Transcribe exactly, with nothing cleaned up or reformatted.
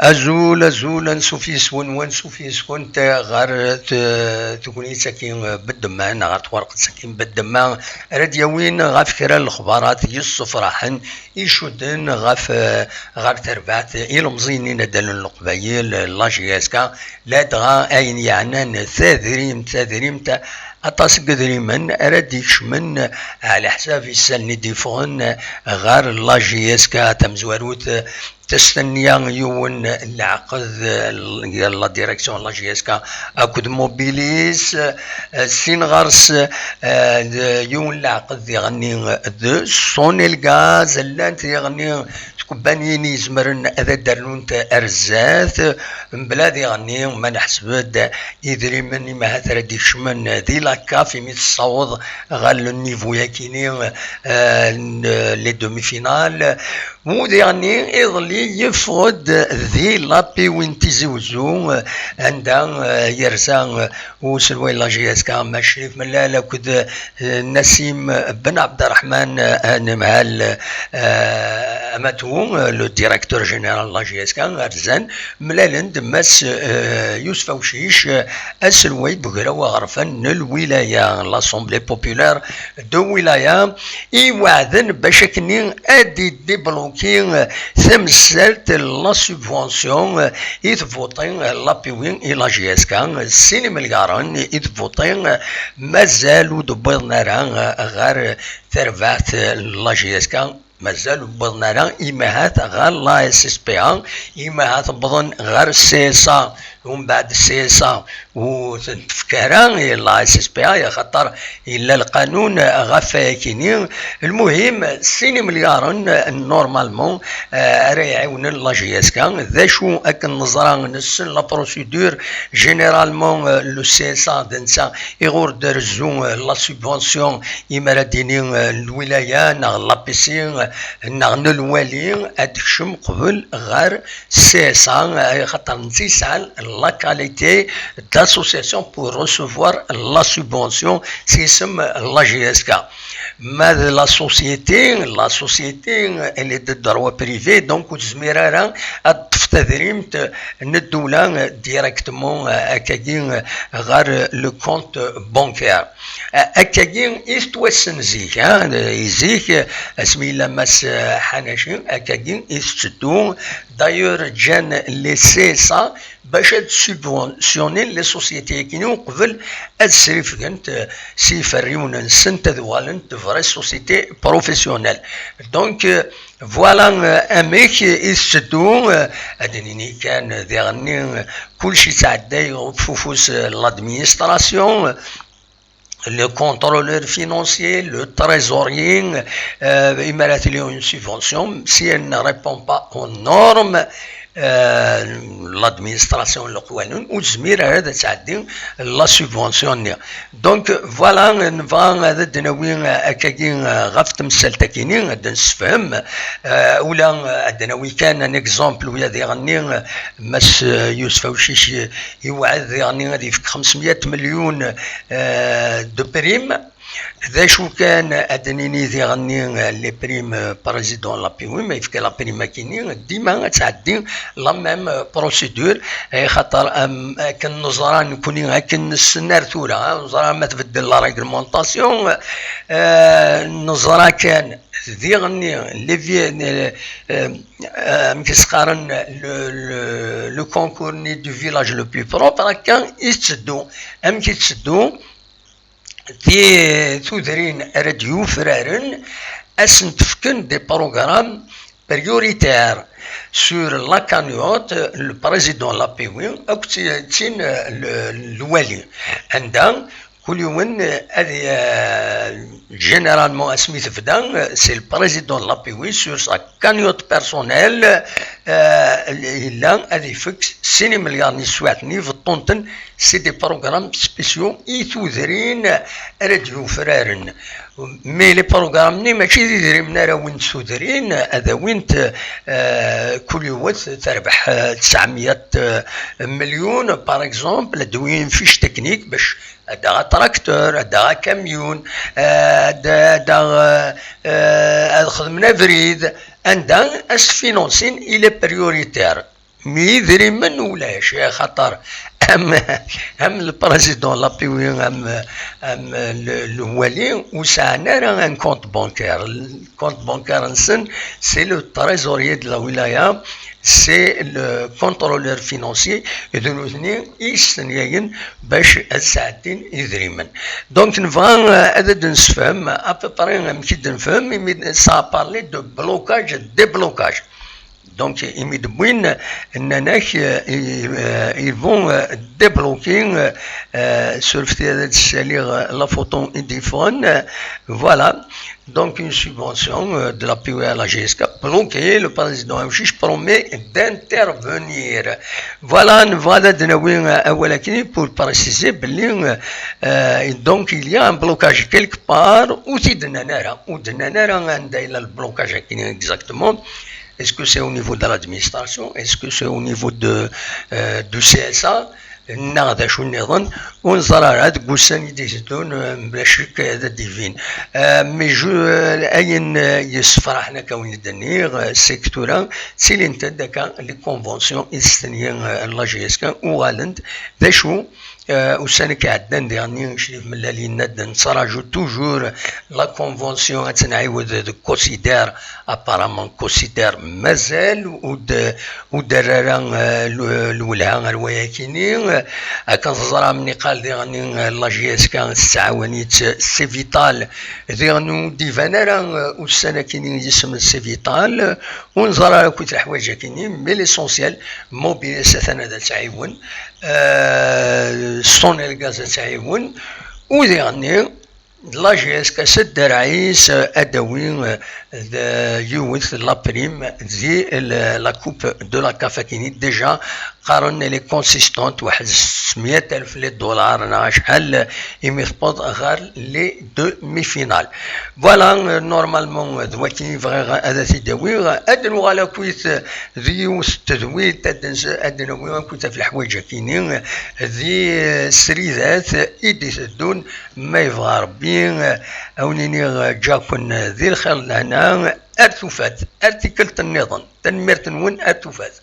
Azul, azul, ansuf yes-wen, wansuf yes-kent ɣer t-, tegnit-agi n Beddemma, neɣ ɣer twerqet-agi n Beddemma, ara d-yawin ɣef kra n lexbarat yessefraḥen icudden ɣef, eh, ɣer terbaɛt ilemẓiyen n inaddalen n Leqbayel, la J S K, ladɣa ayen yeɛnan tadrimt, tadrimt, aṭas n yedrimen ara d-ikecmen ɛla ḥsab isallen i d-yeffɣen ɣer la J S K tamezwarut. Testenni yiwen n leɛqed, eh, la direction n la J S K akked Mobilis, eh, sin ɣer-s, eh, d yiwen n leɛqed diɣenni d Sonelgaz, llant diɣenni tkubbaniyin i izemren ad d-rnunt ar zdat, mebla diɣenni ma neḥseb-d idrimen imahat ara d-ikecmen di la CAF imi tessaweḍ ɣer le niveau-yakini, eh, n les demi-finales. Mu diɣenni iḍelli yeffeɣ-d di la P W n Tizi Wezzu, eh, anda, eh, yerza, eh, uselway n la J S K Mac Crif Mellal akked, eh, Nassim Ben Abderrahman, eh, anemhal, eh, Amatou, eh, le directeur général n la J S K, rzan, mlalen-d Mass, eh, Yusef Awcic, eh, aselway n ugraw aɣerfan n lwilaya, l'Assemblée populaire de wilaya, i iweɛden bac akken ad d-idibluki, eh, tamsalt n la subvention, eh, i tbuṭi, eh, la P W i la J S K, sin imelgaren i tbuṭi, eh, mazal ur d-wwiḍen ara, eh, ɣer terbaɛt, eh, n la J S K, mazal ur wwiḍen ara imahat ɣer la S S P A, imahat wwḍen ɣer C S A, umbeɛd C S A ur ten-tefka ara i la S S P A, axaṭer yella lqanun ɣef wayakini. Lmuhim, sin imelyaṛen, eh, normalement, eh, ara iɛiwnen la J S K. D acu akken neẓra, nessen la procédure, généralement, eh, le C S A d netta iɣur d-rezzu, eh, la subvention, imi ara d-ini, eh, lwilaya neɣ l'A P C, eh, neɣ n lwali, ad tekcem qbel ɣer C S A, eh, xaṭer netta yesɛa la qualité d'association pour recevoir la subvention s yisem la J S K. Ma d la société, la société, elle est de droit privé, donc ur tezmir ara ad teṭṭef tadrimt n ddula directement, eh, akkagi, eh, ɣer le compte bancaire. Eh, akkagi i tettwassen zik, hein, i zik, eh, asmi yella Mass, eh, Ḥanaci, akkagi i tetteddu. D'ailleurs, ǧǧan les C S A bac ad subventionnin les sociétés-agi uqbel ad srifgent, eh, s yiferriwen-nsent, ad uɣalent de vraies sociétés professionnelles. Donc, eh, voilà, eh, amek i tetteddu, eh, ad d-nini kan, eh, diɣenni, eh, kulci yettɛedday ɣef ufus, eh, l'administration, eh, le contrôleur financier, le trésorier, eh, imi ara tili une subvention, si elle ne répond pas aux normes, eh, l'administration n leqwanen, ur tezmir ara ad tɛeddi la subvention-nni. Donc, voilà, nebɣa ad d-nawi, eh, akkagi, eh, ɣef temsalt-agi-nni, ad d-nessefhem, eh, ula, eh, ad d-nawi kan un exemple, ula diɣenni, eh, Mass, eh, Yusef Awcic, eh, iwɛed diɣenni ad yefk xemsmya melyun, eh, de prime. D acu kan ad d-nini diɣenni, eh, les primes, eh, président la P W, ma yefka la prime akini, dima ad tɛeddi la même, eh, procédure, eh, xaṭer, am, akken neẓra nekni, akken nessen ar tura, eh, neẓra ma tbeddel la réglementation, eh, neẓra kan diɣenni, les vi-, eh, eh, amek i s-qqaren, le, le, le concours-nni du village le plus propre, akka i tetteddu. Amek i tetteddu? Ti-, tudrin ara d-yufraren ad sen-d-fken des programmes prioritaires sur la cagnotte, le président la P W, akked ti-, tin, le, lwali. Anda kul yiwen ad, eh, généralement, asmi tebda, eh, c'est le président de la P W sur sa cagnotte personnelle, eh, yella ad ifek sin imelyaṛen i teswiɛt-nni, beṭṭun-ten, c'est des programmes spéciaux i tudrin ara d-yufraren. Mais les programmes-nni mačči d idrimen ara awint tudrin, ad awint, eh, kul yiwet terbeḥ, eh, tesɛemya, eh, melyun, par exemple, ad d-awin fiche technique bac ad d-aɣ atraktur, ad d-aɣ akamyun, ad, ad aɣ, eh, ad xedmen abrid, anda ad s-finansin, il est prioritaire. Mi idrimen ulac, xaṭer am, am le président lapéwi, am, am le, le wali, ur sɛan ara un compte bancaire. Le compte bancaire-nsen, c'est le trésorier de la wilaya, c'est le contrôleur financier, d nutni i yestenyayen bac ad sɛeddin idrimen. Donc, nebɣa, euh, ad d-nessefhem à peu près amek i d-nefhem, imi ça a parlé de blocage, déblocage. Donc, imi d-wwin, nnan-ak, euh, ils, euh, ils vont, euh, débloquer, euh, euh, sur, ad d-ssaliɣ, euh, la photo i d-yeffɣen, euh, voilà. Donc, une subvention, euh, de la P O R à la G S K, bloquée, le président Amcic promet d'intervenir. Voilà, nebɣa ad d-nawi, euh, awal akkin pour préciser belli, euh, euh, donc, il y a un blocage quelque part, ur t-id-nnan ara, ur d-nnan ara anda yella le blocage akkin exactement. Est-ce que c'est au niveau de l'administration ? Est-ce que c'est au niveau de, euh, du C S A ? Neɣ d acu nniḍen, ur neẓri ara deg wussan i d-iteddun, euh, mebla ccek ad d-ibin. Euh, mais je, euh, ayen, euh, yessefraḥen akka win i d-nniɣ, euh, c'est que tura ttilint-d akka les conventions i testenyi, euh, la G S K uɣalent d acu, euh, ussan-agi iɛeddan diɣen, iclif mellal yenna-d nettraǧu toujours la convention ad tt-nɛiwed deg Considère, apparemment Considère mazal ur d-, ur d-terri ara, euh, l-, lwelha ar wayakini. Akken teẓram niqal diɣen, euh, la G S K tettɛawan-itt Cevital, diɣen ur d-iban ara, euh, ussan akkin yisem n Cevital, ur neẓri ara akk leḥwayeǧ akkin, mais l'essentiel, Mobilis atan ad tt-ɛiwen, euh, Sonelgaz ad tt-ɛiwen, u diɣen, d la G S K s dderɛ-is ad d-tawi, euh, d yiwet la prime di l-, la coupe de la CAF akkin. Déjà, qqaren elle est consistante, waḥed s meyya alef les dollars neɣ acḥal, imi tewweḍ ɣer les demi-finales. Voilà, euh, normalement, euh, d wakken i bɣiɣ ad t-id-awiɣ. Ad nuɣal akkit, euh, d yiwet n tedwilt, ad d-, ad d-nawi akkit ɣef leḥwayeǧ akkin-nni, d, euh, sridat i d-iteddun, ma yebɣa Rebbi, euh, ad wen-iniɣ, euh, ǧǧaken, euh, di lxir d lehna, ar tufat, ar tikkelt nniḍen. Tanemmirt-nwen, ar tufat.